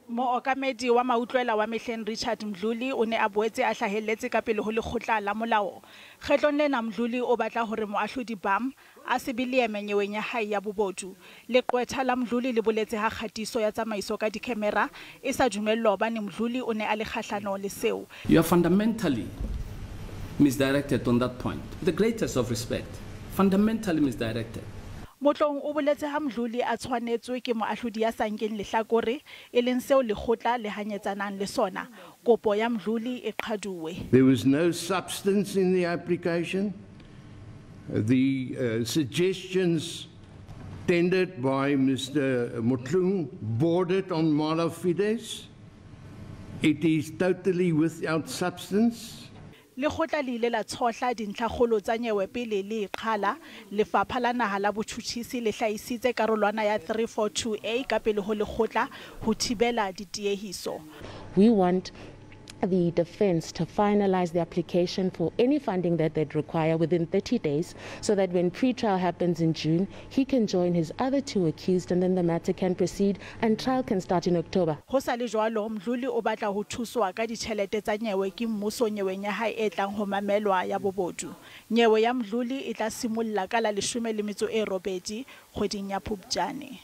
Mookamedi wa mautlwela wa mehleng Richard Mdluli o ne a boetse a hlahelletse ka pele ho lekgotla la molao. Kgetlong lena Mdluli o batla hore moahlodi Bam a se be leeme nyeweng ya hae ya bobodu. Leqwetha la Mdluli le boletse ha kgatiso ya tsamaiso ka dikhemera e sa dumellwa hobane Mdluli o ne a le kgahlano le seo. You are fundamentally misdirected on that point. The greatest of respect. Fundamentally misdirected. Motloung o boletse ha Mdluli a tshwanetswe ke moahlodi ya sa nkeng lehlakore, e leng seo lekgotla le hanyetsanang le sona. Kopo ya Mdluli e qhaduwe. There was no substance in the application. The suggestions tendered by Mr. Motloung bordered on mala fides. It is totally without substance. Lekgotla le ile la tshohla dintlhakgolo tsa nyewe pele le e qhala. Lefapha la Naha la Botjhutjhisi le hlahisitse karolwana ya 342A ka pele ho lekgotla ho thibela ditiehiso. We want the defense to finalize the application for any funding that they'd require within 30 days, so that when pre-trial happens in June, he can join his other two accused and then the matter can proceed and trial can start in October. Ho sa le jwalo, Mdluli o batla ho thuswa ka ditjhelete tsa nyewe ke mmuso nyeweng ya hae e tlang ho mamelwa ya bobodu. Nyewe ya Mdluli e tla simolla ka la 18 kgweding ya Phupjane.